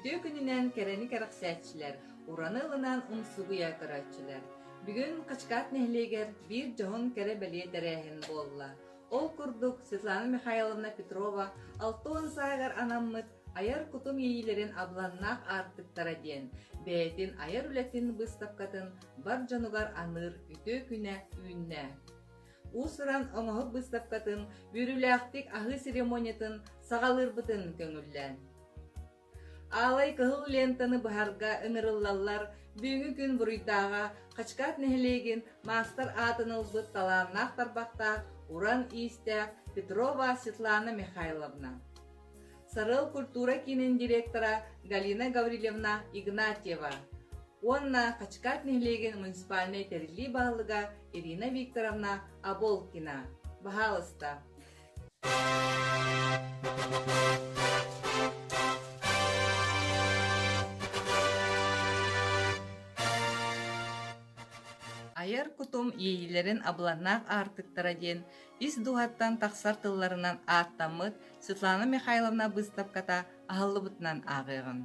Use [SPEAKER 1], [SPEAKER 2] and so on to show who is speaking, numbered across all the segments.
[SPEAKER 1] Үтүө күнүнэн кэрэни кэрэхсээччилэр, ураны ылынан умсугуйа көрөөччүлэр. Бүгүн Хачыкаат нэһилиэгэр биир дьоһун кэрэ бэлиэ тэрээһин буолла. Ол курдук Светлана Михайловна Петрова 60 сааһыгар анаммыт Айар кутум иэйиилэрин абыланнаах аартыктара диэн бэйэтин айар үлэтин быыстапкатын бар дьонугар аныыр үтүө күнэ үүннэ. Уус-уран оҥоһук быыстапкатын үөрүүлээхтик аһыы церемониятын саҕалыырбытын көҥүллээн. Аалай кыһыл лентаны быһарга ыҥырыллаллар бүгүҥҥү күн буруйдааҕа Хачыкаат нэһилиэгин маастар аатын ылбыт талааннаах тарбахтаах уран иистээх Петрова Светлана Михайловна. Сарыал культура киинин директора Галина Гаврильевна Игнатьева уонна Хачыкаат нэһилиэгин муниципальнай тэриллии баһылыга Ирина Викторовна Оболкина. Баһаалыста. Айар кутум иэйиилэрин абыланнаах аартыктара диэн ис дууһаттан тахсар тылларынан ааттаммыт Светлана Михайловна быыстапката аһыллыбытынан ааҕыаҕын.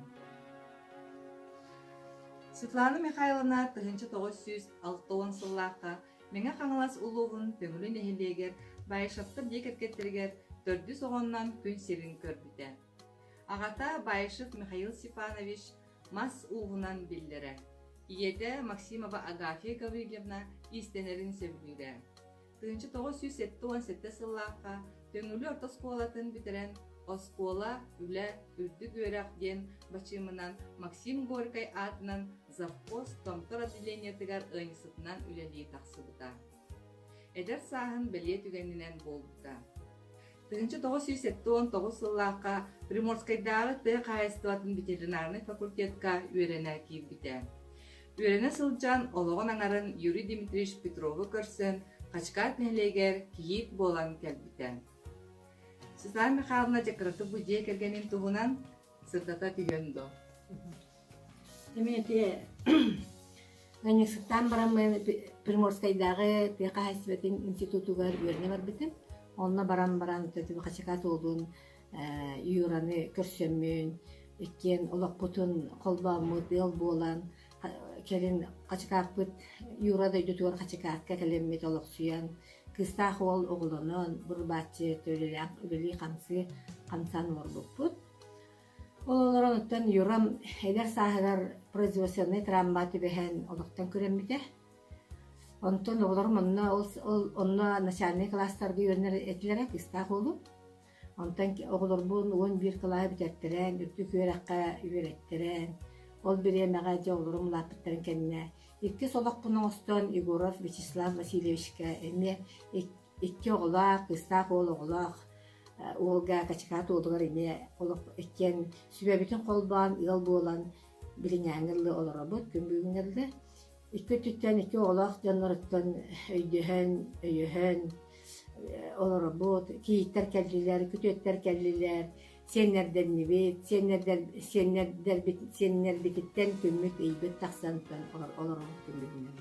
[SPEAKER 1] Светлана Михайловна 1960 сыллаахха Мэҥэ Хаҥалас улууһун Төҥүлү нэһилиэгэр Баишевтар дьиэ кэргэттэригэр төрдүс оҕоннон күн сирин көрбүтэ. Аҕата Баишев Михаил Степанович мас ууһунан биллэрэ. Ийэтэ Максимова Агафья Гаврильевна иистэнэрин сөбүлүүрэ. 1977 сыллаахха Төҥүлү орто оскуолатын бүтэрэн «Оскуола, үлэ, үрдүк үөрэх» диэн бачыымынан Максим Горькай аатынан завхоз Томтор отделениетыгар ыанньыксытынан үлэлии тахсыбыта. Эдэр сааһын бэлиэ түгэнинэн буолбута. 1979 сыллаахха Приморскайдааҕы тыа хаһаайыстыбатын ветеринарнай факультетка үөрэнэ киирбитэ. Үөрэнэ сылдьан олоҕун аҥарын Юрий Дмитриевич Петрову көрсөн Хачыкаат нэһилиэгэр кийиит буолан кэлбитэ. Светлана Михайловна дьэ бу дьиэ кэргэнин туһунан сырдата түһүөн дуо?
[SPEAKER 2] Эмиэ ити ыанньыксыттаан бараммын Приморскайдааҕы тыа хаһаайыстыбатын институтугар үөрэнэ барбытым. Онно баран баран Хачыкаат уолун Юраны көрсөммүн, иккиэн олохпутун холбооммут, ыал буолан, кэлин Хачыкааппыт Юра дойдутугар Хачыкаакка кэлэммит олохсуйан, кыыстаах уол оҕолонон, бурбааччы үлэлээх үлэлии-хамсыы хамсаан олорбуппут. Ол олорон оттон Юрам эдэр сааһыгар производственнай травма түбэһэн олохтон күрэммитэ. Онтон оҕолорум онно ол, ол онно начальнай кылаастарга үөрэнэр этилэрэ кыыстаах уолум. Онтон оҕолорбун 11 кылааһы бүтэртэрэн, үрдүк үөрэххэ үөрэттэрэн, ол бириэмэҕэ дьэ оҕолорум улааппыттарын кэннэ иккис олохпун оҥостон Егоров Вячеслав Васильевичка эмиэ икки оҕолоох, кыыстаах уол оҕолоох уолга Качыкаат уолугар эмиэ олох иккиэн сүбэбитин холбоон ыал буолан билиҥээҥҥэ дылы олоробут, күн бүгүҥҥэ дылы. Икки өттүттэн икки оҕолоох дьонноруттан өйдөһөн, өйөһөн олоробут. Кийииттэр кэллилэр, күтүөттэр кэллилэр, сиэннэрдэннибит, сиэннэрдэр, сиэннэрдэрбит, сиэннэрбититтэн күммүт ыйбыт тахсан олоробут күн бүгүнүн.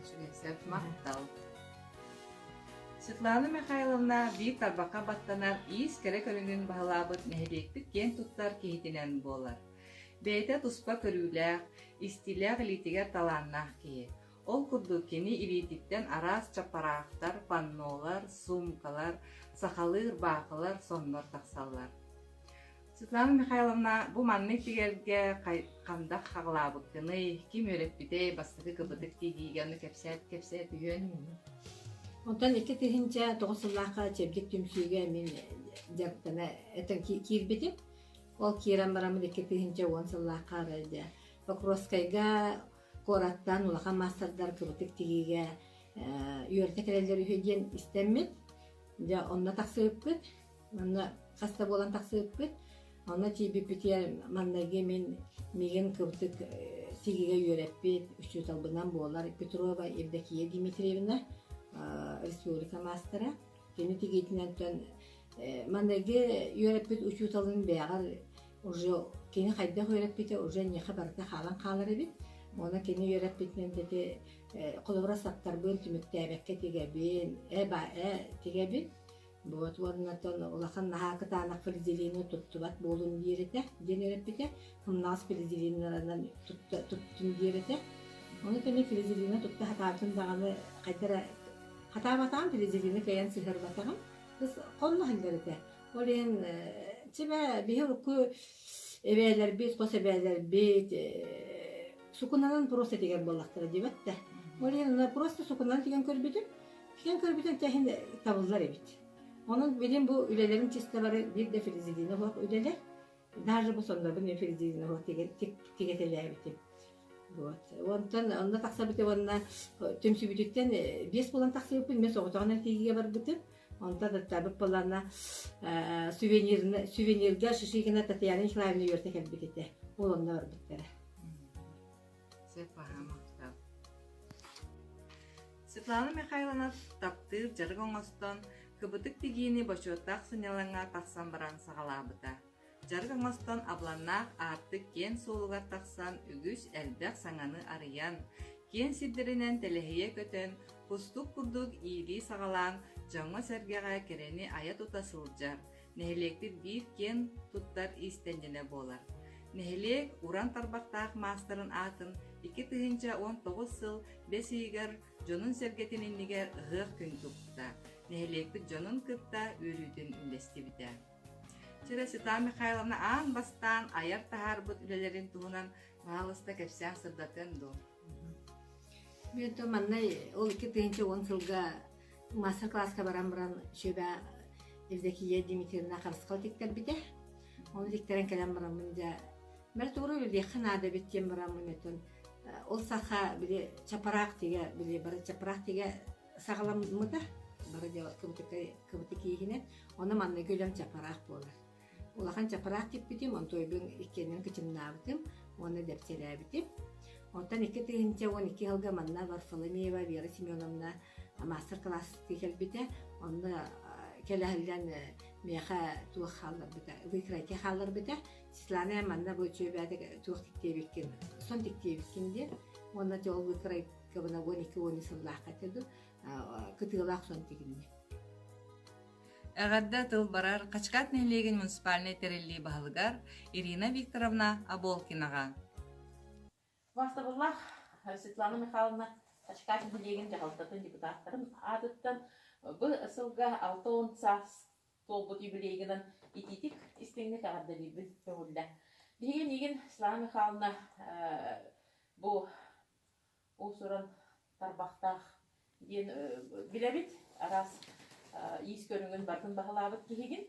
[SPEAKER 1] Үчүгэй, сөп, махтал. Светлана Михайловна биир тарбахха баттанар иис кэрэ көрүҥүн баһылаабыт нэһилиэкпит киэн туттар киһитинэн буолар. Бэйэтэ туспа көрүүлээх, истиилээх илиитигэр талааннаах киһи. Ол курдук кини илиититтэн араас чаппараахтар, паннолар, суумкалар, сахалыы ырбаахылар, соннор тахсаллар. Светлана Михайловна, бу маннык тигэргэ хандах хаҕылаабыккыный, ким үөрэппитэй, бастакы кыбытык тигиигэ ону кэпсээт кэпсээ түһүөн?
[SPEAKER 2] Онтон 2009 сыллаахха Чэбдик түмсүүгэ мин дьарыктана этэн киирбитим. Ол киирэн бараммын 2010 сыллаахха арай дьэ Покровскайга куораттан улахан маастардар кыбытык тигиигэ үөрэтэ кэлэллэр үһү диэн истэммит. Дьэ онно тахсыбыппыт. Онно хас да буолан тахсыбыппыт. Онно тиийбиппитигэр маҥнайгы мин миигин кыбытык тигиигэ үөрэппит учууталбынан буолар Петрова Евдокия Дмитриевна республика маастара. Кини тигиитинэн Маҥнайгы үөрэппит учууталым бэйэҕэр уже кини хайдах үөрэппитэ уже эйиэхэ барыта хаалан хаалар эбит. Уонна кини үөрэппитинэн ити холобура саптарбын түмүктээбэккэ тигэбин, э ба э тигэбин. Вот уонна улахан наһаа кытаанах фрезерины туттубат буолун диир этэ диэн үөрэппитэ. Сымнаҕас фрезериннарынан туттун диир этэ. Ону кэннэ фрезерина тутта сатаабытым даҕаны хайда эрэ хатаабатаҕым фрезерины кыайан сыһыарбатаҕым. Хонно сылдьар этэ. Ол иһин чимэ биһи урукку эбээлэрбит, хос эбээлэрбит сукунанан просто тигэр буоллахтара диэбэт да. Ол иһин просто сукунанан тигэн көрбүтүм. Тигэн көрбүтүм тэһин табыллар эбит. Онон билин бу үлэлэрим чисто бары биир да фрезерина суох үлэлэр. Даже бу соннорбун мен фрезерина суох тигэтэлээбитим. Вот. Онтон онно тахсабыты уонна түмсүбүтүттэн биэс буолан тахсыбыппын мен соҕотоҕунан тиийиигэ барбытым. Онтон аттаабыт буоллаҕына сувенирга Шишигина Татьяна Николаевна үөртэ кэлбит этэ. Ол онно барбыттара.
[SPEAKER 1] Светлана Михайловна таптыыр дьарык оҥостон, кыбытык тигиини бочуоттаах сынньалаҥҥа тахсан баран саҕалаабыта. Дьарык оҥостон абыланнаах аартык киэн суолугар тахсан үгүс элбэх саҥаны арыйан, киэн сирдэринэн тэлэһийэ көтөн, кустук курдук иилии саҕалаан дьоҥҥо-сэргэҕэ кэрэни айа-тута сылдьар, нэһилиэкпит биир киэн туттар иистэнньэнэ буолар. Нэһилиэк уран тарбахтаах маастарын аатын 2019 сыл бэс ыйыгар дьонун-сэргэтин иннигэр ыһыах күн туппута, нэһилиэкпит дьонун кытта үөрүүтүн үллэстибитэ. Чэрэ Светлана Михайловна аан бастаан айар таһаарбыт үлэлэрин туһунан баһаалыста кэпсээн сырдатыан дуо?
[SPEAKER 2] Мен то манна ол 2010 сылга мастер-класска баран баран сүбэ Евдокия Дмитриевна Харысхал тиктэрбитэ. Ону тиктэрэн кэлэн бараммын дьэ бары тугу билиэххэ наада эбит диэн бараммын өтөн ол саха били чапараах тигэ били бары чапараах тигэ саҕаламмыта бары дьэ кыбытык кииһинэн ону манныгы үлэм чапараах буолар. Улахан чапараах тикпитим, онтуойбун иккиэннэрин кычымнаабытым уонна дэпсэлээбитим. Онтон 2012 сылга манна Варфоломеева Вера Семеновна мастер-класстыы кэлбитэ. Онно кэлэһиллэн миэхэ туох хаалларбыта, выкройка хаалларбыта. Светлана манна бу үчүгэйбээтик туох тиктиэбиккин, сон тиктиэбиккин диэн. Уонна ол выкройкабына 12-13 сыллаахха этэ кытыылаах сон тигинни.
[SPEAKER 1] Эҕэрдэ тыл барар Хачыкаат нэһилиэгин муниципальнай тэриллии баһылыгар Ирина Викторовна Оболкинаҕа.
[SPEAKER 3] Убаастабыллаах Светлана Михайловна Хачыкаат нэһилиэгин дьаһалтатын депутаттарын аатыттан бу сылга 60 саас туолбут юбилейгынан итиитик истиҥник эҕэрдэлиирбин көҥүллэ. Биһиги миигин Светлана Михайловна бу уус-уран тарбахтаах диэн билэбит. Араас иис көрүҥүн барытын баһылаабыт киһигин.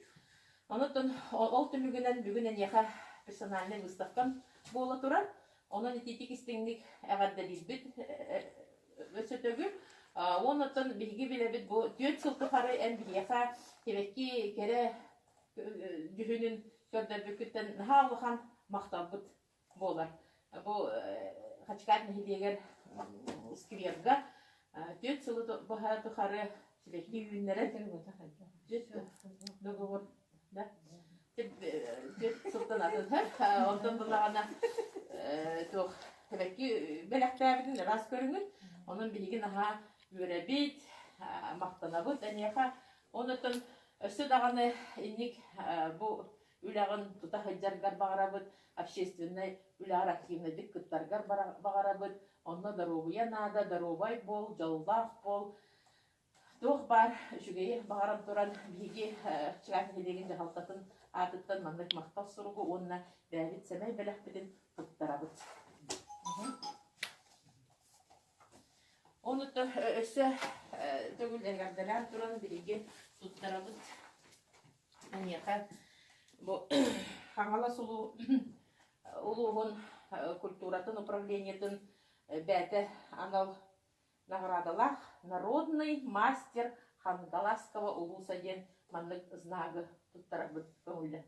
[SPEAKER 3] Онон ол түмүгүнэн бүгүн эниэхэ персональнай выставкам буола турар. Онон итиитик истиҥник эҕэрдэлиирбит өссө төгүл. Уонна оттон биһиги билэбит бу түөрт сыл тухары эн биһиэхэ сибэкки кэрэ дьүһүнүн көрдөрбүккүттэн наһаа улахан махталбыт буолар. Бу Хачыкаат нэһилиэгэр скверга түөрт сылы быһа тухары сибэкки үүннэрэн түөрт договор да түөрт сылтан атын онтон буллаҕына туох сибэкки бэлэхтээбитин ыраас көрүҥүн онон биһиги наһаа үөрэбит махтанабыт эниэхэ онтон өссө даҕаны инник бу үлэҕин тута сылдьаргар баҕарабыт, общественнай үлэҕэр активнайдык кыттаргар баҕарабыт. Онно доруобуйа наада, доруобай буол, дьоллоох буол. Туох баар үчүгэйи баҕаран туран биһиги Чыгаат нэһилиэгин дьаһалтатын аатыттан маннык махтал суругу уонна бэйэбит сэмэй бэлэхпитин туттарабыт. Онуттан өссө төгүл эҕэрдэлээн туран биһиги туттарабыт Эйиэхэ бу Хаҥалас улууһун культуратын управлениетын бэйэтэ анал наҕараадалаах народный мастер Хангаласского улуса диэн маннык знагы туттарарбыт көҥүллэ.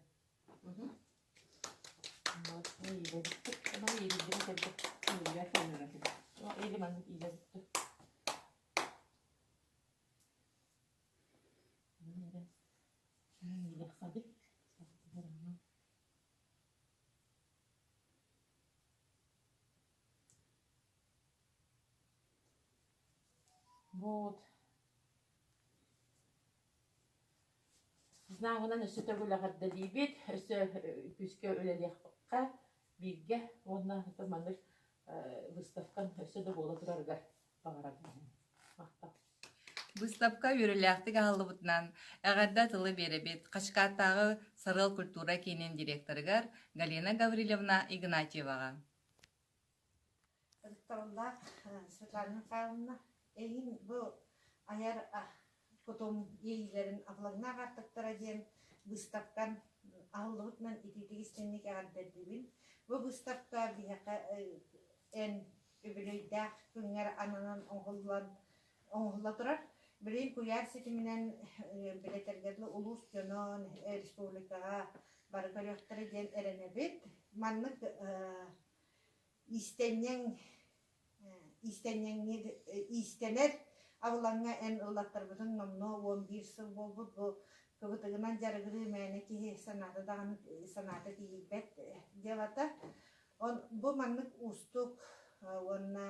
[SPEAKER 3] Вот. Знагынан өссө төгүл эҕэрдэлиибит, өссө күүскэ үлэлиэххэ бииргэ уонна маннык выставкан өссө да буола турарыгар баҕарабын. Махтал.
[SPEAKER 1] Быыстапка үөрүүлээхтик аһыллыбытынан эҕэрдэ тылы биэрэбит Хачыкааттааҕы Сарыал культура киинин директорыгар Галина Гаврильевна Игнатьеваҕа.
[SPEAKER 4] Ытыктабыллаах Светлана Михайловна, эйигин бу айар кутум иэйиилэрин абылаҥнаах аартыктара диэн быыстапкан аһыллыбытынан итиитик истиҥник эҕэрдэлиибин. Бу быыстапка биһиэхэ эн үбүлүөйдээх күҥҥэр ананан оҥоһуллан оҥоһулла турар. Билигин куйаар ситиминэн билэтэргэ дылы улуус дьонун республикаҕа бары көрүөхтэрэ диэн эрэнэбит. Маннык иистэнньэҥ иистэнньэҥниир иистэнэр абылаҥҥа эн ыллаттарбытыҥ номнуо 11 сыл буолбут бу кыбытыгынан дьарыгырыы мээнэ киһи санаата даҕаны санаата тиийбэт дьыалата. Он бу маннык уустук уонна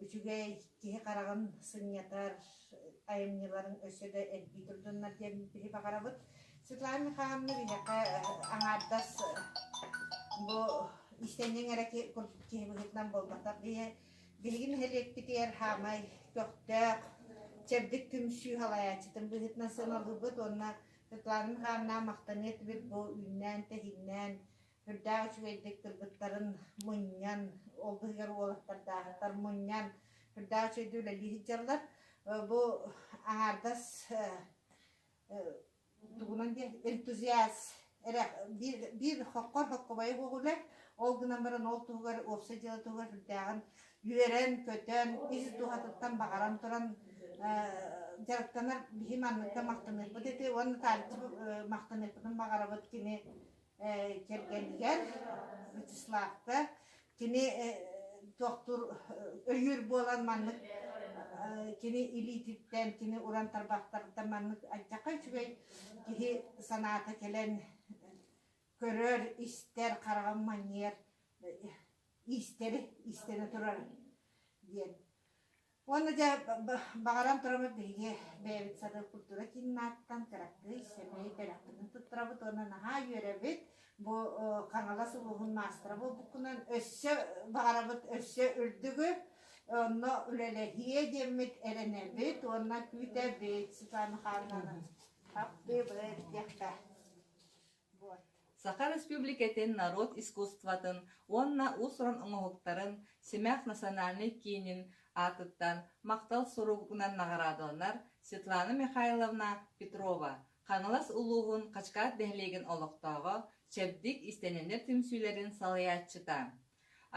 [SPEAKER 4] үчүгэй киһи хараҕын сынньатар айымньыларын өссө да элбии турдуннар диэн биһи баҕарабыт. Светлана Михайловна биһиэхэ аҥаардас бу иистэнньэҥ эрэ киһи быһыытынан буолбатах. Биһиги нэһилиэкпитигэр хаамай көхтөөх, чэбдик түмсүү салайааччытын быһыытынан сыаналыыбыт уонна Светлана Михайловна махтаныа этибит бу үүннээн-тэһииннээн Үрдээх үчүгэйдик кыргыттарын мунньан, ол быһыгар уолаттардааһыттар мунньан, үрдээх үчүгэйдик үлэлии сылдьаллар. Бу аҥаардас тугунан диэн энтузиаст эрэ биир биир хоккор хоккобайы буолулар. Ол гынан баран ол туһугар уопсай дьыала туһугар сүрдээҕин үөрэн-көтөн, ис дууһатыттан баҕаран туран дьарыктанар биһи манныкка махтаныахпыт этэ уонна таарыччы махтаныахпытын баҕарабыт кини кэргэнигэр Вячеславка кини туохтуур өйүүр буолан маннык кини илиититтэн кини уран тарбахтарыттан маннык алдьархай үчүгэй киһи санаата кэлэн көрөр, истэр, хараҕын манньыйар иистэри иистэнэ турар диэн Уонна дьэ баҕаран тураммыт биһиги бэйэбит сатыыр культура киинин ааттан кыракый, сэмэй бэлэхпитин туттарабыт уонна наһаа үөрэбит. Бу Хаҥалас улууһун маастара буолбуккунан өссө баҕарабыт өссө үрдүгү, онно үлэлэһиэ диэммит эрэнэбит уонна күүтэбит Светлана Михайловнаны. Таптыыбыт диэххэ.
[SPEAKER 1] Саха Республикатын норуот искусствотын уонна уус-уран оҥоһуктарын Симэх национальнай киинин аатыттан Махтал суругунан наҕараадаланар Светлана Михайловна Петрова, Хаҥалас улууһун Хачыкаат нэһилиэгин олохтооҕо, Чэбдик истэнэннэр түмсүүлэрин салайааччыта.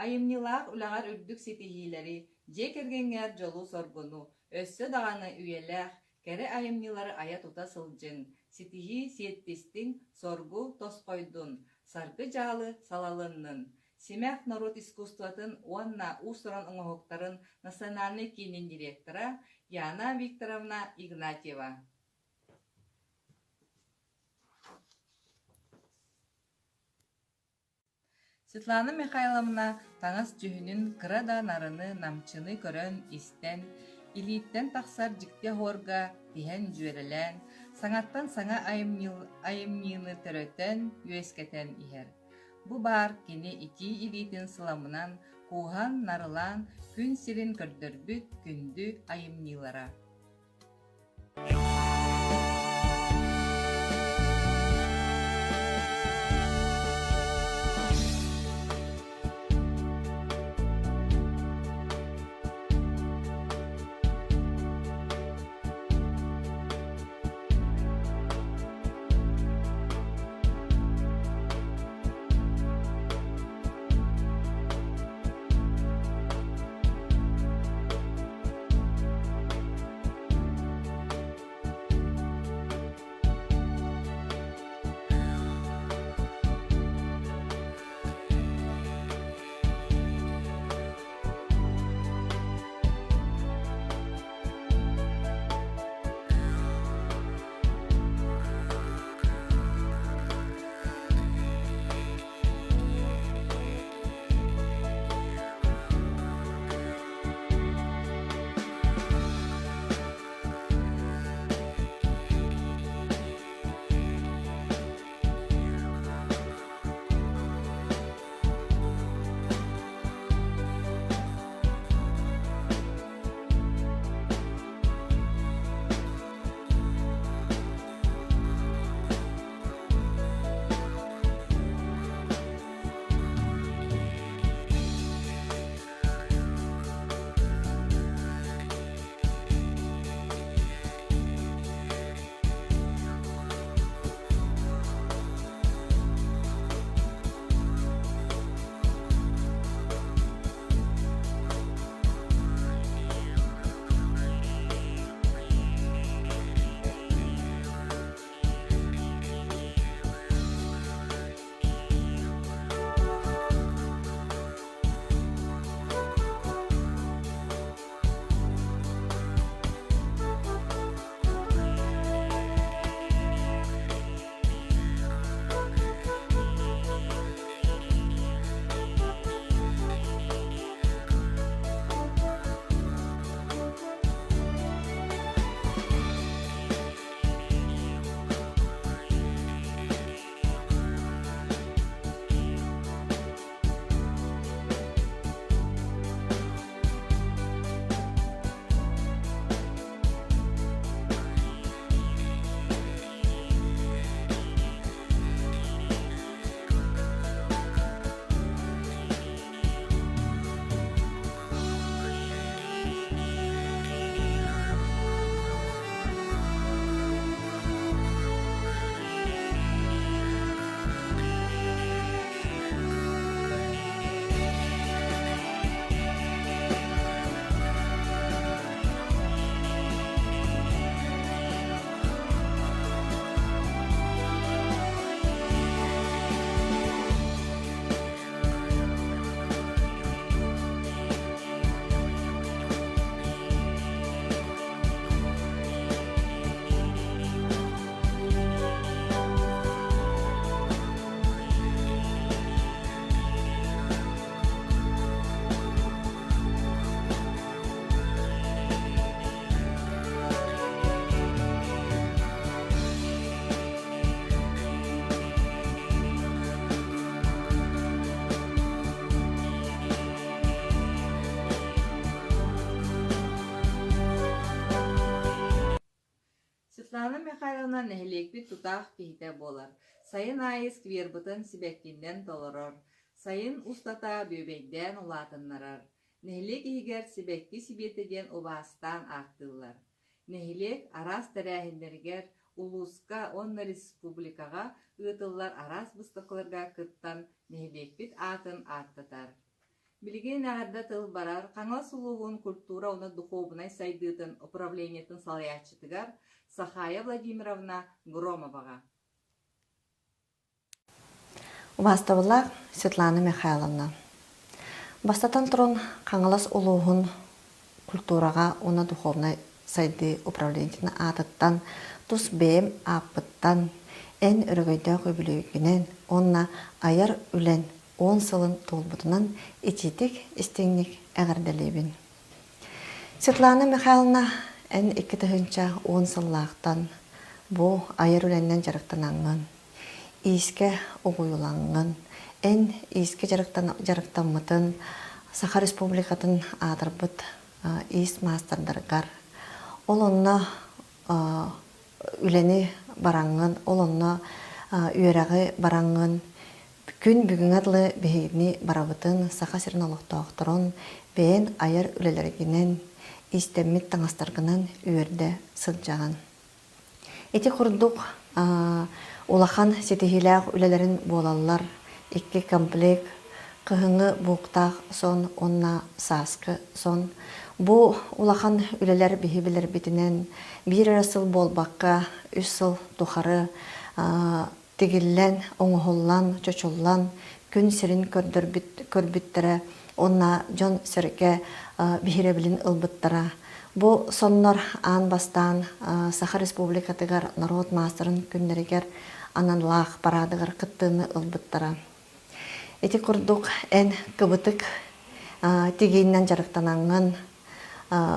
[SPEAKER 1] Айымньылаах үлэҕэр үрдүк ситиһиилэри, дьиэ кэргэҥҥэр дьолу-соргуну, өссө даҕаны үйэлээх, Кэрэ айымньылары айа-тута сылдьыҥ, ситиһии сиэттистиҥ, соргу тосхойдун, саргы-дьаалы салалыннын! Симэх норуот искусствотын уонна уус-уран оҥоһуктарын национальнай киинин директора Яна Викторовна Игнатьева. Светлана Михайловна таҥас дьүһүнүн кыра да нарыны, намчыны көрөн-истэн, илииттэн тахсар дьикти оһуорга тиһэн дьүөрэлээн, саҥаттан саҥа айымньыны төрөтөн, үөскэтэн иһэр. Бу баар кини итии илиитин сыламынан кууһан, нарылаан күн сирин көрдөрбүт күндү айымньылара. Светлана Михайловна нэһилиэкпит тутаах киһитэ буолар. Сайын аайы сквербытын сибэккиннэн толорор, сайын устата бүөбэйдээн улаатыннарар. Нэһилиэк иһигэр Сибэкки Сибиэтэ диэн убаастаан ааттыыллар. Нэһилиэк араас тэрээһиннэригэр, улууска уонна республикаҕа ыытыллар араас быыстапкаларга кыттан нэһилиэкпит аатын ааттатар. Билигин эҕэрдэ тыл барар Хаҥалас улууһун культура уонна духуобунай сайдыытын управлениетын салайааччытыгар Сахая Владимировна Громоваҕа.
[SPEAKER 5] Убаастабыллаах Светлана Михайловна, бастатан туран Хаҥалас улууһун культураҕа уонна духовнай сайдыы управлениетын аатыттан тус бэйэм ааппыттан эн өрөгөйдөөх үбүлүөйгүнэн уонна айар үлэн 10 сылын туолбутунан итиитик истиҥник эҕэрдэлиибин. Светлана Михайловна, эн 2010 сыллаахтан бу айар үлэннэн дьарыктанаҥҥын, иискэ угуйулаҥҥын, эн иискэ дьарыктаммытын Саха Республикатын аатырбыт иис маастардаргар, ол онно үлэни бараҥҥын, ол онно үөрэҕи бараҥҥын күн бүгүҥҥэ дылы биһигини барабытын Саха сирин олохтоохторун бэйэн айар үлэлэргинэн, иистэммит таҥастаргынан үөрдэ сылдьаҕын. Ити курдук улахан ситиһиилээх үлэлэрин буолаллар икки комплект кыһыҥҥы бууктаах сон уонна сааскы сон. Бу улахан үлэлэр биһи билэрбитинэн биир эрэ сыл буолбакка үс сыл тухары тигиллэн, оҥоһуллан, чочуллан күн сирин көрдөрбүт, көрбүттэрэ уонна дьон-сэргэ биһирэбилин ылбыттара. Бу соннор аан бастаан Саха Республикатыгар норуот маастарын күннэригэр аналлаах параадыгар кыттыыны ылбыттара. Ити курдук эн кыбытык тигииннэн дьарыктанаҥҥын,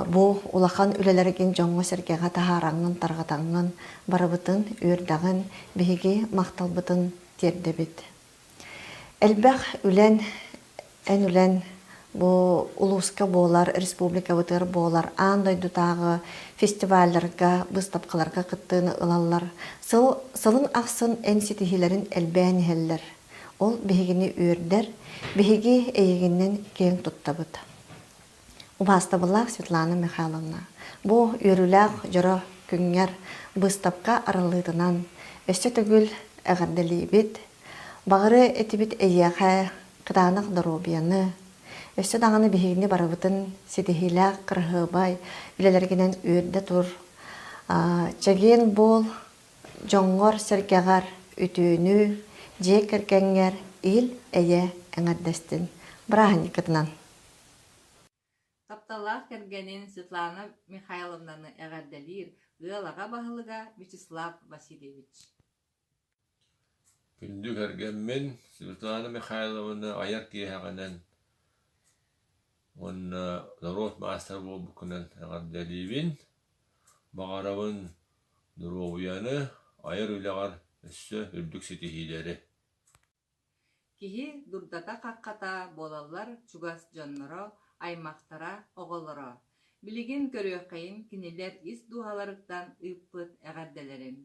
[SPEAKER 5] бу улахан үлэлэргин дьоҥҥо-сэргэҕэ таһаараҥҥын, тарҕатаҥҥын барыбытын үөрдэҕин, биһиги махталбытын тиэрдэбит. Элбэх үлэн, эн үлэн бу улууска буолар, республикабытыгар буолар аан дойдутааҕы фестивалларга, быыстапкаларга кыттыыны ылаллар. Сыл, сылын ахсын эн ситиһиилэрин элбээн иһэллэр. Ол биһигини үөрдэр, биһиги эйигиннэн киэҥ туттабыт. Убаастабыллаах Светлана Михайловна, бу үөрүүлээх дьоро күҥҥэр быыстапка арыллыытынан өссө төгүл эҕэрдэлиибит. Баҕары этибит эйиэхэ кытаанах доруобуйаны, өссө даҕаны биһигини барыбытын ситиһиилээх кыраһыабай үлэлэргинэн үөрдэ тур. Чэгиэн буол, дьоҥҥор-сэргэҕэр үтүөнү, дьиэ кэргэҥҥэр ил-эйэ эҥэрдэстин. Бырааһынньыккытынан!
[SPEAKER 1] Тапталлаах кэргэнин Светлана Михайловнаны эҕэрдэлиир ыал аҕа баһылыга Вячеслав Васильевич.
[SPEAKER 6] Күндү кэргэммин Светлана Михайловна айар киэһэҕинэн уонна норуот маастара буолбуккунан эҕэрдэлиибин. Баҕарабын доруобуйаны, айар үлэҕэр өссө үрдүк ситиһиилэри.
[SPEAKER 1] Киһи дурдата-хаххата буолаллар чугас дьонноро, аймахтара, оҕолоро. Билигин көрүөххэйин кинилэр ис дууһаларыттан ыыппыт эҕэрдэлэрин.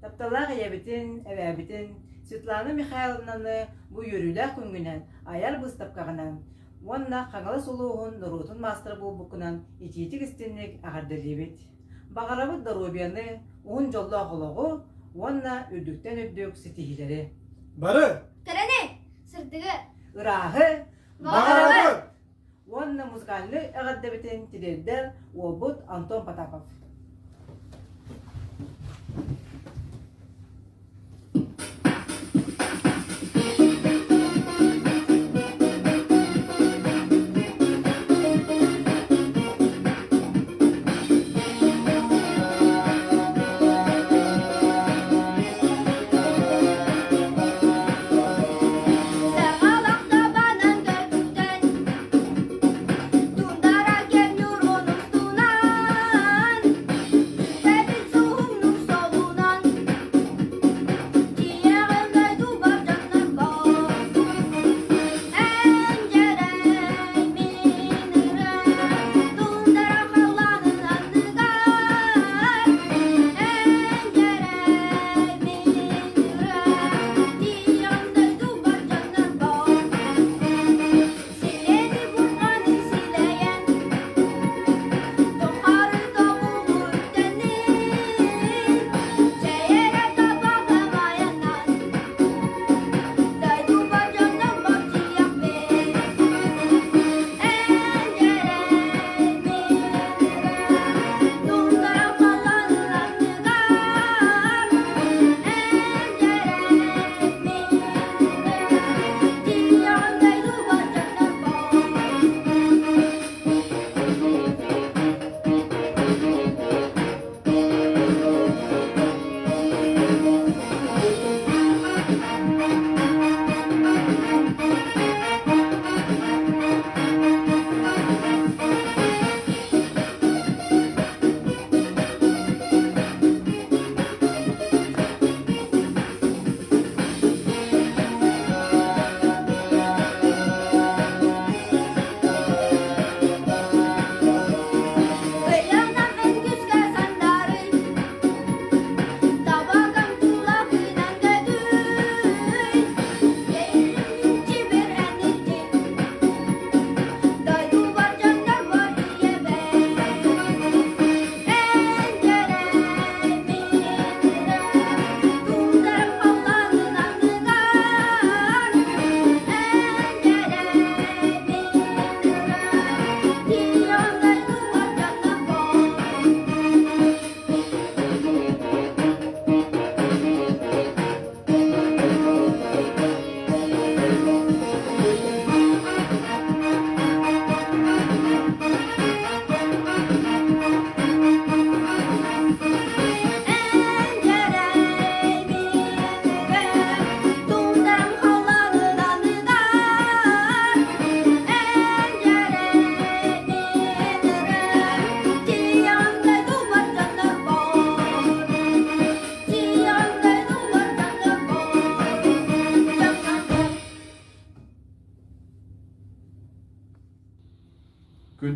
[SPEAKER 7] Тапталлаах ийэбитин, эбээбитин Светлана Михайловнаны бу үөрүүлээх күҥҥүнэн айар быыстапкаҕынан уонна Хаҥалас улууһун норуотун маастара буолбуккунан итиитик-истинник эҕэрдэлиибит! Баҕарабыт доруобуйаны, уһун дьоллоох олоҕу уонна үрдүктэн үрдүк ситиһиилэри.
[SPEAKER 8] Бары!
[SPEAKER 9] Кэрэни, сырдыгы,
[SPEAKER 7] ырааһы,
[SPEAKER 8] баҕарабыт!
[SPEAKER 7] Уонна музыкальнай эҕэрдэбитин тириэрдэр уолбут Антон Потапов.
[SPEAKER 9] Саҕалах табанан көрбүтэн, Тундара кэм ньурун устунан.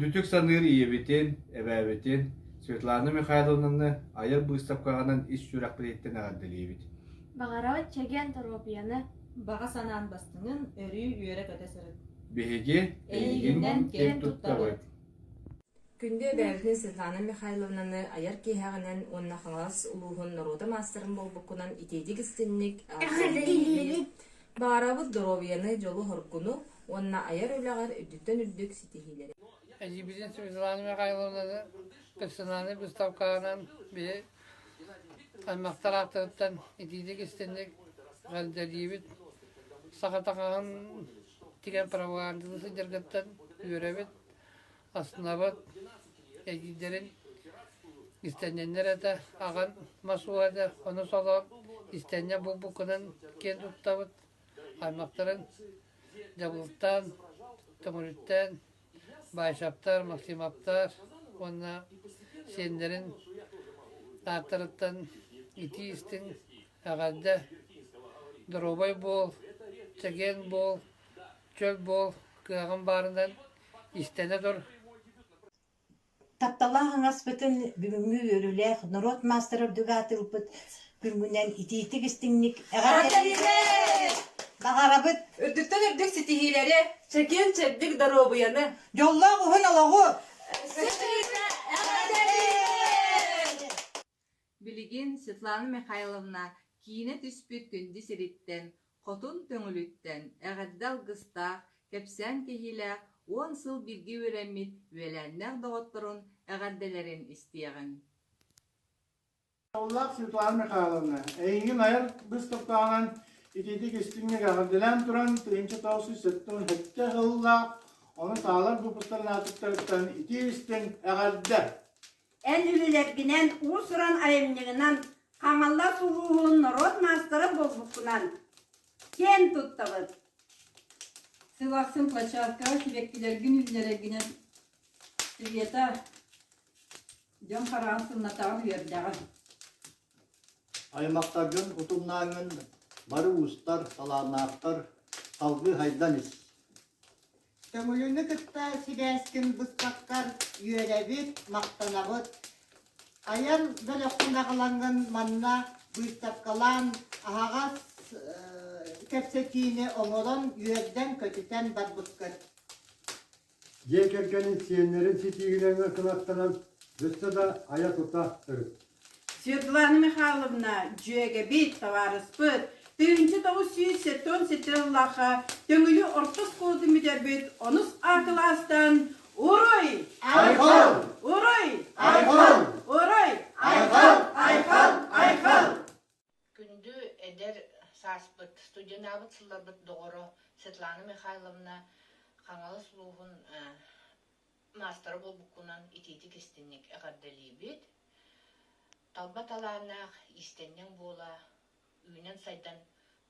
[SPEAKER 8] Күндүтүк саныыр ийэбитин, эбээбитин Светлана Михайловнаны айар быыстапкаҕынан ис сүрэхпититтэн эҕэрдэлиибит.
[SPEAKER 9] Баҕарабыт чэгиэн доруобуйаны,
[SPEAKER 1] Баҕа санаан бастыҥын өрүү үөрэ-көтө сырыт.
[SPEAKER 8] Биһиги эйигин киэн туттабыт.
[SPEAKER 10] Күндү эбээбитин Светлана Михайловнаны айар киэһэҕинэн уонна Хаҥалас улууһун норуота маастарын буолбуккунан итиитик истинник
[SPEAKER 9] Эҕэрдэлиибит!
[SPEAKER 10] Баҕарабыт доруобуйаны, дьолу-соргуну уонна айар үлэҕэр үрдүктэн үрдүк ситиһиилэри.
[SPEAKER 11] Эдьиийбитин Светлана Михайловнаны персональнай быыстапкаҕынан биһи аймахтар ааттарыттан итиитик истинник эҕэрдэлиибит. Саха таҥаһын тигэн пропагандалыы сылдьаргыттан үөрэбит, астынабыт. Эдьиийдэрин истэнньэннэр этэ, аҕан мас ууһа этэ, ону солоон истэнньэн булбуккунан киэн туттабыт. Аймахтарын Дьабылтан, Төҥүрүттэн, Баайшаптар, Максимовтар уонна сиэннэрин ааттарыттан итии-истиҥ эҕэрдэ, доруобай буол, чэгиэн буол, чөл буол, кыаҕын баарынан истэнэ тур.
[SPEAKER 12] Тапталлаах аҥаспытын бүгүҥҥү үөрүүлээх норуот маастара үрдүк аатырбыт күҥҥүнэн итиитик-истиҥник эҕэрдэлиибит! Баҕарабыт!
[SPEAKER 1] Үрдүктэн үрдүк ситиһиилэри, чэгиэн-чэбдик доруобуйаны,
[SPEAKER 12] Дьоллоох уһун олоҕу!
[SPEAKER 1] Билигин Светлана Михайловна киинэ түспүт күндү сириттэн, хотун Төҥүлүттэн эҕэрдэ алгыстаах, кэпсээн кэһиилээх 10 сыл бииргэ үөрэммит үөлээннээх доҕотторун эҕэрдэлэрин истиэҕиҥ.
[SPEAKER 8] Оллаах Светлана Михайловна, эйигин айар быыстапкаҕынан итиитик истиҥник эҕэрдэлээн туран 1977 сыллаах ону таалар выпустарын аатыттарыттан итии-истиҥ эҕэрдэ!
[SPEAKER 13] Эн үлэлэргинэн, уус-уран айымньыгынан Хаҥалас улууһун норуот маастара буолбуккунан киэн туттабыт.
[SPEAKER 14] Сыл ахсын площадкаҕа сибэккилэргин үллэрэргинэн Света дьон хараҕын сымнатаҕын үөрдэҕин.
[SPEAKER 15] Аймахтаргын утумнааҥҥын бары уустар, талааннаахтар салгыы хайдан ис.
[SPEAKER 4] Төҥүлүнү кытта сибээскин быспаккар үөрэбит, махтанабыт. Айар бөлөххүн аҕалаҥҥын манна быыстапкалаан аһаҕас кэпсэтиини оҥорон үөрдэн-көтүтэн барбыккыт.
[SPEAKER 15] Дьиэ кэргэнин сиэннэрин ситиһиилэринэн кынаттанан өссө да айа-тута сырыт.
[SPEAKER 13] Светлана Михайловна дьүөгэбит, табаарыспыт, 1977 сыллаахха Төҥүлү орто оскуолатын бүтэрбит онус А кылаастан Уруй!
[SPEAKER 15] Айхал!
[SPEAKER 13] Уруй!
[SPEAKER 15] Айхал!
[SPEAKER 13] Уруй!
[SPEAKER 15] Айхал! Айхал! Айхал!
[SPEAKER 16] Күндү эдэр сааспыт, студеннаабыт сылларбыт доҕоро Светлана Михайловна Хаҥалас улууһун маастара буолбуккунан итиитик-истинник эҕэрдэлиибит. Талба талааннаах иистэнньэҥ буола үүнэн-сайдан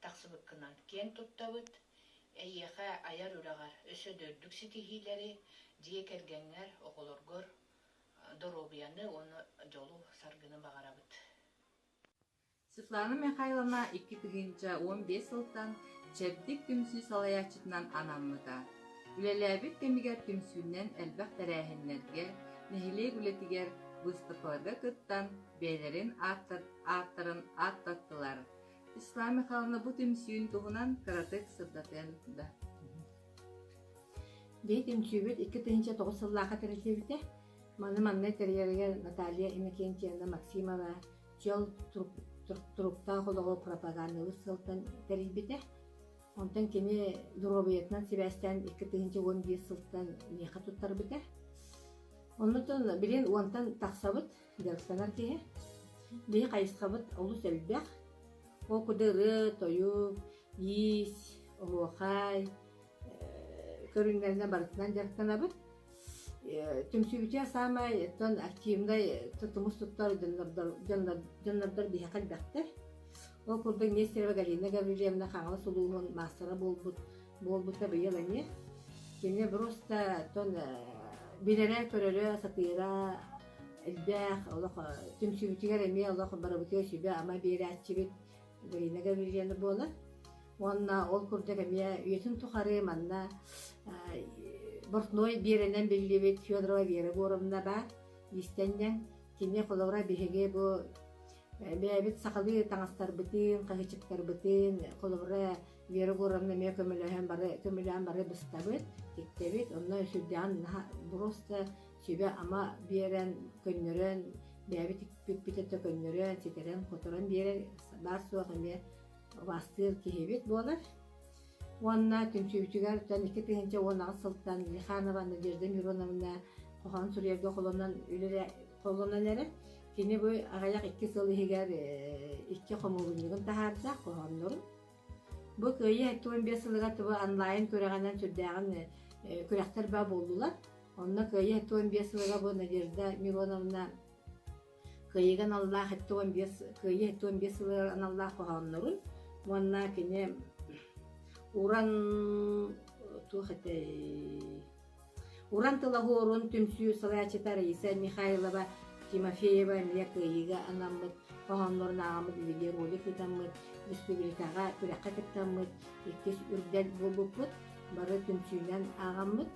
[SPEAKER 16] тахсыбыккынан киэн туттабыт. Эйиэхэ айар үлэҕэр өссө да үрдүк ситиһиилэри, дьиэ кэргэҥҥэр, оҕолоргор доруобуйаны уонна дьолу-саргыны баҕарабыт.
[SPEAKER 1] Светлана Михайловна 2015 сылтан Чэбдик түмсүү салайааччытынан анаммыта. Үлэлээбит кэмигэр түмсүүнэн элбэх тэрээһиннэргэ, нэһилиэк үлэтигэр, быыстапкаларга кыттан, бэйэлэрин ааттарын ааттаттылар. Светлана Михайловна бу түмсүүн туһунан кыратык сырдатыан да.
[SPEAKER 2] Биһи түмсүүбүт 2009 сыллаахха тэриллибитэ. Маны манна тэрийэригэр Наталья Иннокентьевна Максимова дьол туруктаах олоҕу пропагандалыыр сыалтан тэрийбитэ. Онтон кини доруобуйатынан сибээстээн 2011 сылтан миэхэ туттарбыта. Оннутун билин уонтан тахсабыт дьарыктанар киһи. Биһи хайысхабыт олус элбэх. Ол курдук ырыа, тойук, иис, оһуохай көрүҥнэринэн барытынан дьарыктанабыт. Түмсүүбүтүгэр саамай оттон активнай тумус туттар дьоннордор биһиэхэ элбэхтэр. Ол курдук Нестерова Галина Гаврильевна Хаҥалас улууһун маастара буолбут буолбута быйыл эмиэ. Кини просто оттон билэрэ-көрөрө, сатыыра элбэх, олох түмсүүбүтүгэр эмиэ олох барыбытыгар сүбэ-ама биэрээччибит Галина Гаврильевна буолар. Уонна ол курдук эмиэ үйэтин тухары манна. Бортной Биэрэнэн биллибит Федорова Вера Егоровна баар иистэнньэҥ. Кини холобура биһиги бу бэйэбит сахалыы таҥастарбытын, хаһыачыктарбытын холобура Вера Егоровна эмиэ көмөлөһөн бары көмөлөөн бары быстабыт, тиктэбит. Онно сүрдээҕин просто сүбэ-ама биэрэн, көннөрөн, бэйэбит тикпиппит өттө көннөрөн, ситэрэн-хоторон биэрэр баар-суох эмиэ убаастыыр киһибит буолар. Уонна түмсүүбүтүгэр 2018 сылтан Лиханова Надежда Мироновна хоһоон суруйарга холонон үлэлэ холонон эрэр. Кини бу аҕыйах икки сыл иһигэр икки хомуурунньугун таһаарда хоһооннорун. Бу Кыайыы 75 сылыгар тыбы онлайн күрэҕинэн сүрдээҕин күрэхтэр баа буоллулар. Онно Кыайыы 75 сылыгар бу Надежда Мироновна Кыайыыга аналлаах 75 Кыайыы 75 сылыгар аналлаах хоһооннорун уонна кини уран туох этэй Уран тыл оһуорун түмсүү салайааччыта Раиса Михайлова Тимофеева эмиэ кыайыыга анаммыт хоһооннорун ааҕаммыт видеоролик ыытаммыт, республикаҕа күрэххэ кыттаммыт иккис үрдэл буолбуппут, бары түмсүүнэн ааҕаммыт.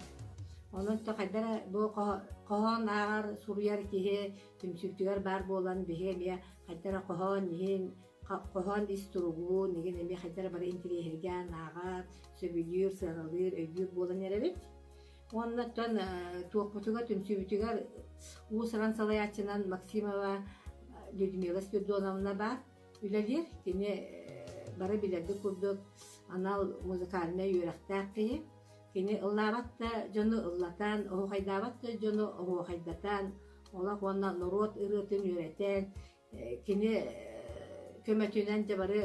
[SPEAKER 2] Онон то хайда эрэ бу хоһоон ааҕар, суруйар киһи түмсүүтүгэр баар буолан биһиги эмиэ хайда эрэ хоһоон иһин хоһоон ис туругун игин эмиэ хайда эрэ бары интириэһиргээн ааҕар, сөбүлүүр, сыаналыыр, өйдүүр буолан эрэбит. Уонна оттон туохпутугар, түмсүүбүтүгэр уус-уран салайааччынан Максимова Людмила Спиридоновна баар үлэлиир. Кини бары билэрбит курдук анал музыкальнай үөрэхтээх киһи. Кини ыллаабат да дьону ыллатан, оһуохайдаабат да дьону оһуохайдатан, олох уонна норуот ырыатын үөрэтэн, Кини көмөтүнэн дьэ бары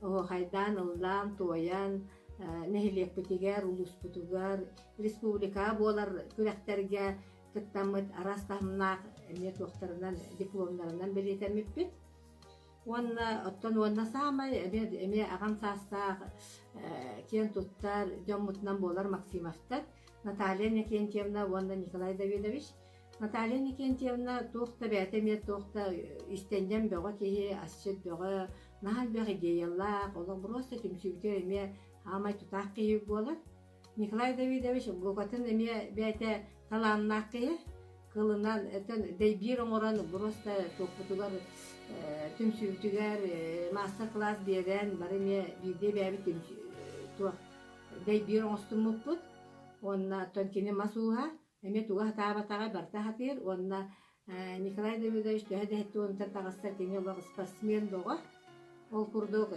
[SPEAKER 2] оһуохайдаан, ыллаан, туойан, нэһилиэкпитигэр, улууспутугар, республикаҕа буолар күрэхтэргэ кыттаммыт араас таһымнаах эмиэ туохтарынан дипломнарынан бэлиэтэммиппит. Уонна оттон уонна саамай эмиэ, эмиэ аҕам саастаах киэн туттар дьоммутунан буолар Максимовтар Наталья Иннокентьевна уонна Николай Давидович. Наталья Иннокентьевна туох да бэйэтэ эмиэ туох да истэнньэҥ бөҕө киһи, асчыт бөҕө, наһаа элбэх идеялаах, олох просто түмсүүбүтүгэр эмиэ аамай тутаах киһи буолар. Николай Давидович букатын эмиэ бэйэтэ талааннаах киһи, кылынан этэн дэйбиир оҥорон просто туохпутугар түмсүүбүтүгэр маастар-класс биэрэн бары эмиэ биирдэ бэйэбит туох дэйбиир оҥостуммуппут. Уонна оттон кини мас ууһа, Эмиэ тугу сатаабатаҕа барыта сатыыр уонна Николай Давидович төһө да сэттэ таҕыста кини олох спортсмен бөҕө. Ол курдук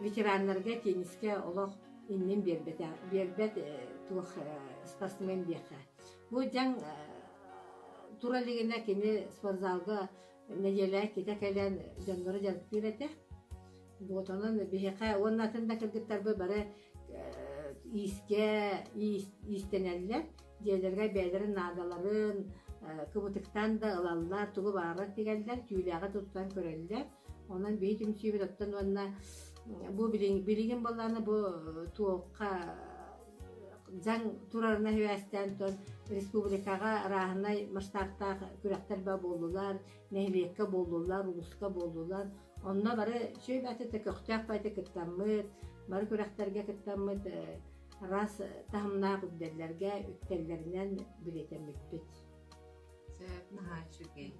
[SPEAKER 2] ветераннарга теннискэ олох иннин биэрбэтэ биэрбэт туох спортсмен диэххэ. Бу дьаҥ тура илигинэ кини спортзалга нэдиэлэ иккитэ кэлэн дьоннору дьарыктыыр этэ. Вот онон биһиэхэ уонна атын да кыргыттарбыт бары иискэ иистэнэллэр, дьиэлэригэр бэйэлэрин наадаларын кыбытыктаан да ылаллар, тугу баҕарар тигэллэр, түүлээҕи туттан көрөллөр. Онон биһи түмсүүбүт оттон уонна бу билигин буоллаҕына бу туохха дьаҥ турарына сибээстээн тон республикаҕа арааһынай масштабтаах күрэхтэр ба буоллулар, нэһилиэккэ буоллулар, улууска буоллулар. Онно бары үчүгэй баҕайытык көхтөөх баҕайытык кыттаммыт, бары күрэхтэргэ кыттаммыт араас таһымнаах үрдэллэргэ үктэллэринэн билиэтэммиппит.
[SPEAKER 1] Сөп, наһаа үчүгэй.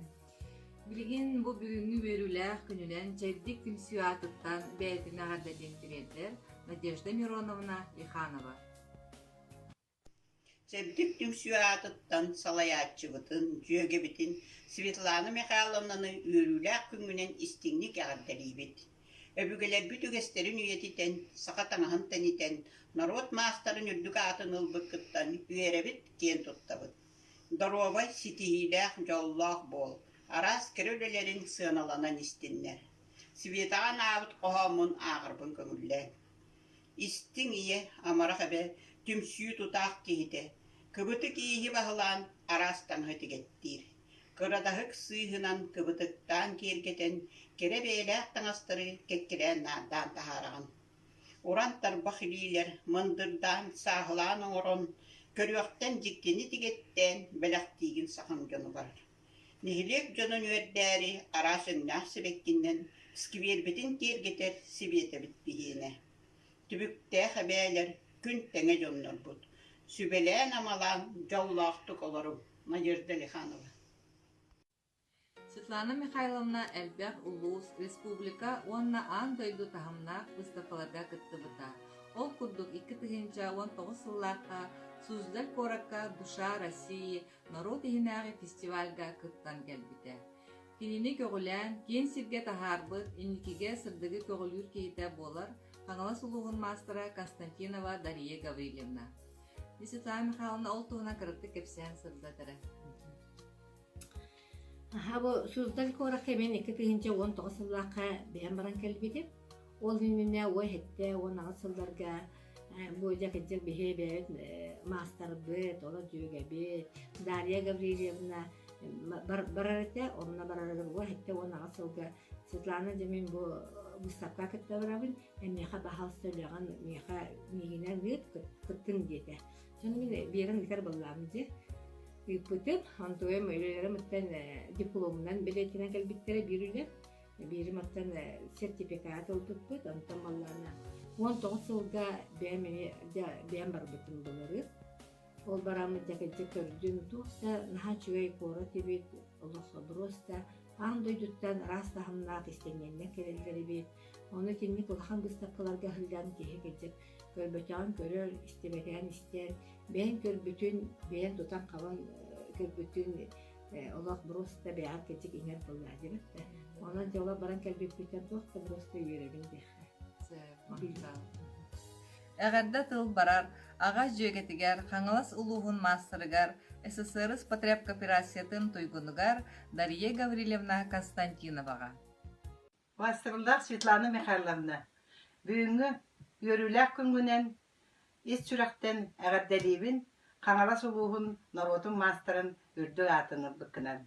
[SPEAKER 1] Билигин бу бүгүҥҥү үөрүүлээх күнүнэн Чэбдик түмсүү аатыттан бэйэтин эҕэрдэлиэн тириэрдэр Надежда Мироновна Лиханова.
[SPEAKER 17] Чэбдик түмсүү аатыттан салайааччыбытын, дьүөгэбитин Светлана Михайловнаны үөрүүлээх күҥҥүнэн истиҥник эҕэрдэлиибит! Өбүгэлэрбит үгэстэрин үйэтитэн, саха таҥаһын тэнитэн, норуот маастарын үрдүк аатын ылбыккыттан үөрэбит, киэн туттабыт. Доруобай, ситиһиилээх, дьоллоох буол, араас кэрэ үлэлэриҥ сыаналанан истиннэр. Светаҕа анаабыт хоһооммун ааҕарбын көҥүллээҥ. Истиҥ ийэ, амарах эбэ, түмсүү тутаах киһитэ, кыбытык ииһи баһылаан араас таҥаһы тигэттиир. Кырадаһык сыыһынан кыбытыктаан киэргэтэн, кэрэ бэйэлээх таҥастары кэккэлээн наардаан таһаараҕын. Уран тарбах илиилэр мындырдаан, сааһылаан оҥорон, көрүөхтэн дьиктини тигэттээн бэлэхтиигин сахам дьонугар. Нэһилиэк дьонун үөрдээри араас өҥнөөх сибэккинэн сквербитин киэргэтэр Сибиэтэбит биһиэнэ. Түбүктээх эбээлэр, күн тэҥэ дьоннорбут. Сүбэлээн-амалаан дьоллоохтук олоруҥ. Надежда Лиханова
[SPEAKER 1] Светлана Михайловна элбэх улуус, республика уонна аан дойду таһымнаах выставкаларга кыттыбыта. Ол курдук 2019 сыллаахха Суздаль куоракка «Душа России» норуот иһинээҕи фестивальга кыттан кэлбитэ. Кинини көҕүлээн, киэҥ сиргэ таһаарбыт, инникигэ сырдыгы көҕүлүүр киһитэ буолар Хаҥалас улууһун маастара Константинова Дария Гаврильевна. Светлана Михайловна ол туһунан кыратык кэпсээн сырдатара.
[SPEAKER 2] Аха бу Суздаль куоракка мин 2019 сыллаахха бэйэм баран кэлбитим. Ол иннинэ уой сэттэ 18 сылларга бу дьэ кырдьык биһи бэйэбит маастарбыт, олор дьүөгэбит Дарья Гаврильевна барар этэ, онно барарыгар уой сэттэ 18 сылга Светлана дьэ мин бу выставка кытта барабын, эмиэхэ баһаалыста үлэҕин миэхэ миигинэн ыыт, кыттын диэтэ. Дьон мин биэрэн ыытар буоллаҕым дии. Ыыппытым, онтуйум үлэлэрим оттон дипломунан бэлиэтэнэн кэлбиттэрэ биир үлэ. Биирим оттон сертификат ылбыппыт, онтон баллаана 19 сылга бэйэм эмиэ бэйэм барбытым былырыын. Ол бараммыт дьэ кырдьык көрдүм, туох да наһаа үчүгэй куорат эбит, олох просто аан дойдуттан араас таһымнаах истэнньэннэр кэлэллэр эбит. Ону итинник улахан быыстапкаларга сылдьан киһи кырдьык көрбөтөҕүн көрөр, истибэтэҕин истэр, бэйэҥ көрбүтүн, бэйэҥ тутан-хабан көрбүтүн олох просто бэйэҕэр кырдьык иҥэр буоллаа диэбит да. Онон дьоло баран кэлбиппиттэн туох да просто үөрэбин диэххэ.
[SPEAKER 1] Эҕэрдэ тыл барар аҕа дьүөгэтигэр Хаҥалас улууһун маастарыгар СССР потребкооперациятын туйгунугар Дария Гаврильевна Константиноваҕа.
[SPEAKER 18] Маастарылаах Светлана Михайловна, бүгүҥҥү үөрүүлээх күҥҥүнэн ис сүрэхтэн эҕэрдэлиибин Хаҥалас улууһун норуотун маастарын үрдүк аатын ылбыккынан.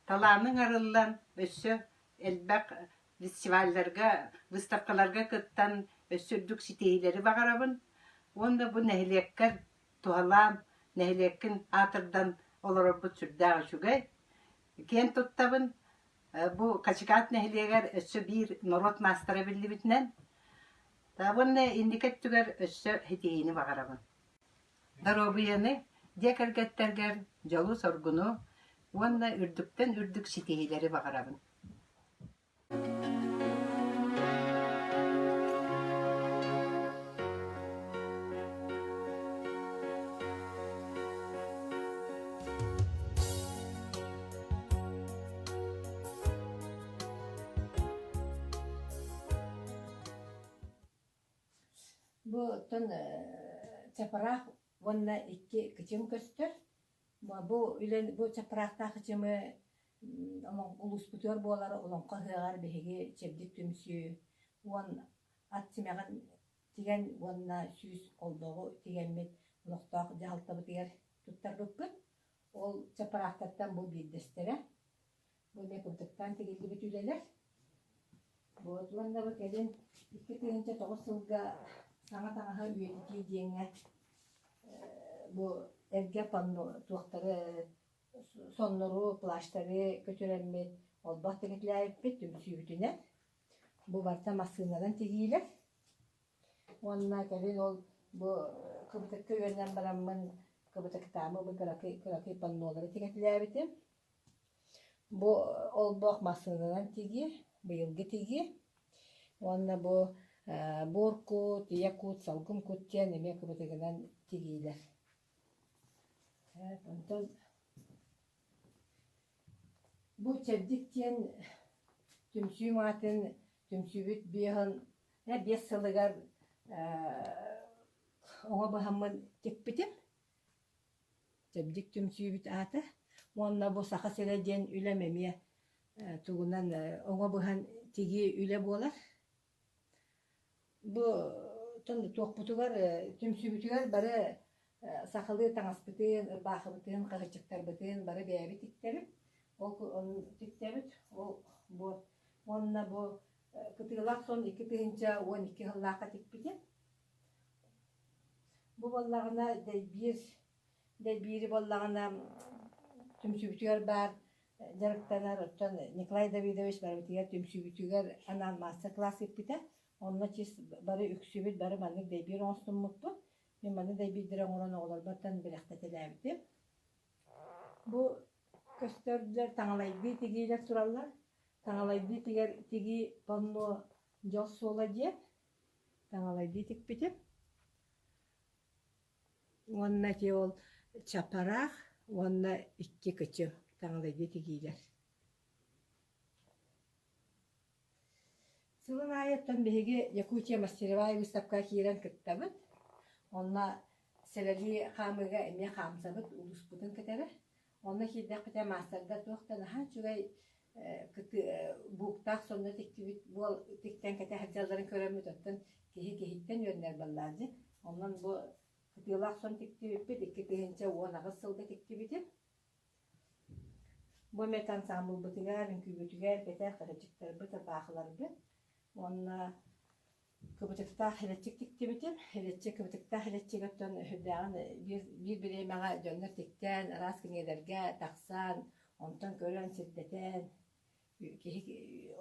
[SPEAKER 18] Талааныҥ арыллан, өссө элбэх фестивалларга, выставкаларга кыттан өссө үрдүк ситиһиилэри баҕарабын уонна бу нэһилиэккэр туһалаан, нэһилиэккин аатырдан олорорбут сүрдээх үчүгэй. Киэн туттабын Бу Хачыкаат нэһилиэгэр өссө биир норуот маастара биллибитинэн, уонна инники өттүгэр өссө ситиһиини баҕарабын. Доруобуйаны, дьиэ кэргэттэргэр дьолу-соргуну уонна үрдүктэн үрдүк ситиһиилэри баҕарабын.
[SPEAKER 2] Бу оттон чапараах уонна икки кычым көстөр. Бу үлэн бу чапараахтаах кычымы улууспутугар буолар Олоҥхо ыһыаҕар биһиги Чэбдик түмсүү уон ат симэҕин тигэн уонна 100 олбоҕу тигэммит олохтоох дьаһалтабытыгар туттарбыппыт. Ол чапараахтартан бу биирдэстэрэ. Бу эмиэ кыбытыктаан тигиллибит үлэлэр. Вот уонна бу кэлин 2009 сылга саҥа таҥаһы үйэтитии диэҥҥэ бу эргэ панно туохтары соннору, плащтары көтүрэммит олбох тигитилээбиппит түмсүүбүтүнэн. Бу барыта массыынанан тигиилэр. Уонна кэлин ол бу кыбытыкка үөрэнэн бараммын кыбытыктаамы бу кыракый кыракый паннолары тигэтилээбитим. Бу олбох массыынанан тигии, быйылгы тигии. Уонна бу буор кут, ийэ кут, салгын кут диэн эмиэ кыбытыгынан тигиилэр. Онтон Бу Чэбдик диэн түмсүүм аатын түмсүүбүт биэһин биэс сылыгар оҥо быһаммын тикпитим. Чэбдик түмсүүбүт аата. Уонна бу Саха сирэ диэн үлэм эмиэ тугунан оҥо быһан тигии үлэ буолар. Бу туохпутугар түмсүүбүтүгэр бары сахалыы таҥаспытын, ырбаахыбытын, хаһыччыктарбытын бары бэйэбит тиктэбит. Ол тиктэбит. Ол бу уонна бу кытыылаах сон 2012 сыллаахха тикпитим. Бу буоллаҕына дэйбиир дэйбиири буоллаҕына түмсүүбүтүгэр баар дьарыктанар. Оттон Николай Давидович барыбытыгар түмсүүбүтүгэр анаан маастар-класс ыыппыта. Онно чис бары үксүбүт бары маннык дэйбиир оҥостуммуппут. Мин маны дэйбиирдэри оҥорон оҕолорбортон бэлэхтэтэлээбитим. Бу көстөрдөр таҥалайдыы тигиилэр тураллар. Таҥалайдыы тигэр тигии панно дьол суола диэн таҥалайдыы тикпитим. Уонна ити ол чапараах уонна икки кычым таҥалайдыы тигиилэр. Сылын аайыттан биһиги Якутия мастеровая выставка киирэн кыттабыт. Онно сэлэлии хаамыыга эмиэ хаамсабыт, улууспутун кытары. Онно киирдэхпитинэ маастардар туох да наһаа үчүгэй бууктаах сонно тиктибит буол тиктэн кэтэ сылдьалларын көрөммүт, оттон киһи киһиттэн үөрэнэр буоллаҕа дии. Онон бу кытыылаах сон тиктибиппит 2018 сылга тиктибитим. Бу эмиэ ансаамбылбытыгар, үҥкүүбүтүгэр кэтэр харачыктарбыт, ырбаахыларбыт уонна кыбытыктаах илэччик тиктибитим. Илэччик кыбытыктаах илэччик оттон сүрдээҕин биир, биир бириэмэҕэ дьоннор тиктээн, араас кинигэлэргэ тахсан, онтон көрөн сирдэтэн, киһи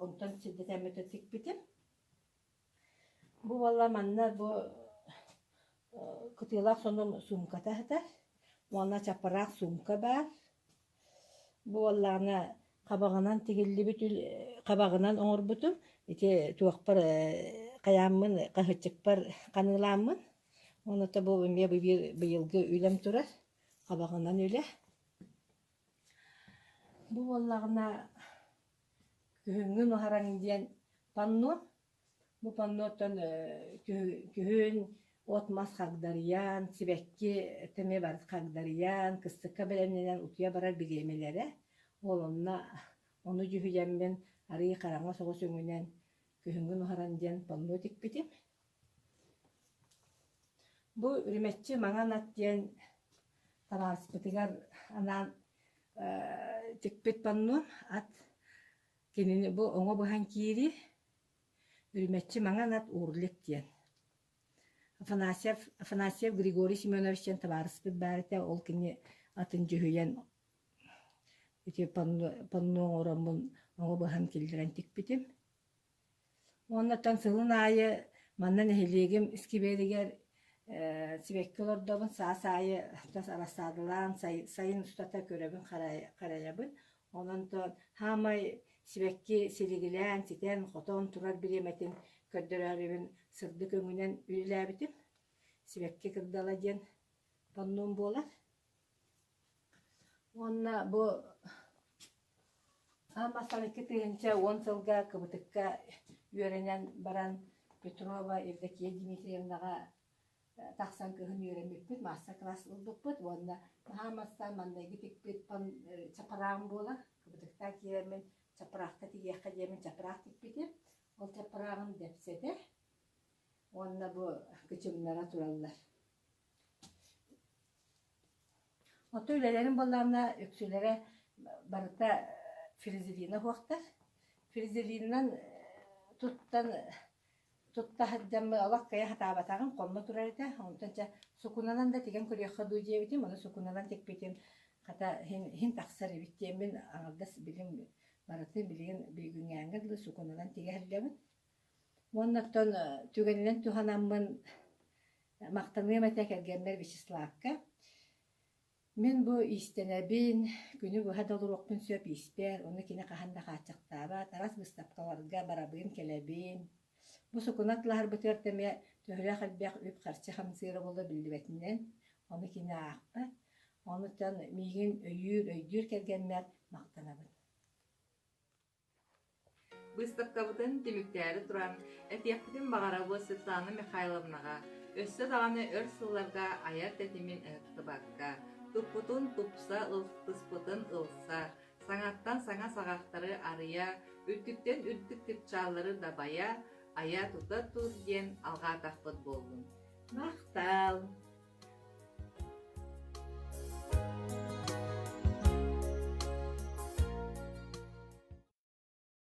[SPEAKER 2] онтон сирдэтэммит тикпитим. Бу буолла манна бу кытыылаах сонум суумката сытар уонна чаппараах суумка баар. Бу буоллаҕына хабаҕынан тигиллибит хабаҕынан оҥорбутум. Ити туохпар хайааммын хаһыччыкпар ханыылааммын. Онуота бу эмиэ быйылгы үлэм турар хабаҕынан үлэ. Бу буоллаҕына күһүҥҥү нуһараҥ диэн панно. Бу панноттон күһүн от-мас хагдарыйан, сибэкки эмиэ барыт хагдарыйан, кыстыкка бэлэмнэнэн утуйа барар бириэмэлэрэ. Ол онно ону дьүһүйэммин арыый хараҥа соҕус өҥүнэн күһүҥҥү нуһаран диэн панно тикпитим. Бу үрүмэччи маҥан ат диэн табаарыспытыгар анаан тикпит панно ат Кинини бу оҥо быһан киирии, Үрүмэччи маҥан ат Урлик диэн. Афанасьев, Афанасьев Григорий Семенович диэн табаарыспыт баар этэ, ол кини атын дьүһүйэн ити панно, панно оҥороммун оҥо быһан киллэрэн тикпитим. Уоннаттан сылын аайы манна нэһилиэгим искибиэригэр сибэкки олордобун, саас аайы тас арассаадалаан сайын устата көрөбүн харайабын. Онон хаамай сибэкки силигилээн, ситэн-хотон турар бириэмэтин көрдөрөөрүбүн сырдык өҥүнэн үлэлээбитим. Сибэкки кырдала диэн панном буолар. Уонна бу аан бастаан 2010 сылга кыбытыкка үөрэнэн баран Петрова Евдокия Дмитриевнаҕа тахсан кыһын үөрэммиппит, маастар-класс ылбыппыт уонна наһаа мастаан маннайгы тикпит чапараам буолар. Кыбытыктаан киирэммин чапыраахта тигиэххэ диэммин чапыраах тикпитим. Ол чапырааҕым дэпсэтэ уонна бу кычымнара тураллар. Оттон үлэлэрим буоллаҕына үксүлэрэ барыта фрезелина уһуохтар. Фрезелинынан туттан тутта сылдьаммын олох кыайа сатаабатаҕым, хонно турар этэ. Онтон чэ сукунанан да тигэн көрүөххэ дуу диэбитим, ону сукунанан тикпитим хата иһин, иһин тахсар эбит диэммин аҥардас билим барытын билигин билигиҥҥээҥҥэ дылы сукунанан тигэ сылдьабын. Уонна оттон түгэнинэн туһанаммын Махтаныам этэ кэргэммэр Вячеславка. Мин бу иистэнэбин, күнү быһа да олоруохпун сөп ииспэр, ону кини хаһан да хааччахтаабат, араас быыстапкаларга барабын, кэлэбин. Бу сукуна атлаһарбытыгар да эмиэ төһөлөөх элбэх үп-харчы хамсыыра буолла биллибэтинэн, ону кини аахпат. Онуттан миигин өйүүр, өйдүүр кэргэммэр махтанабын.
[SPEAKER 1] Быыстапкабытын түмүктээри туран, этиэхпитин баҕарабыт Светлана Михайловнаҕа өссө даҕаны өр сылларга айар тэтимин ыһыктыбакка, туппутун тупса, ылтыспытын ылса, саҥаттан саҥа саҕахтары арыйа, үрдүктэн үрдүк чыпчааллары дабайа, айа-тута тур диэн алҕаатахпыт буоллун.
[SPEAKER 2] Махтал!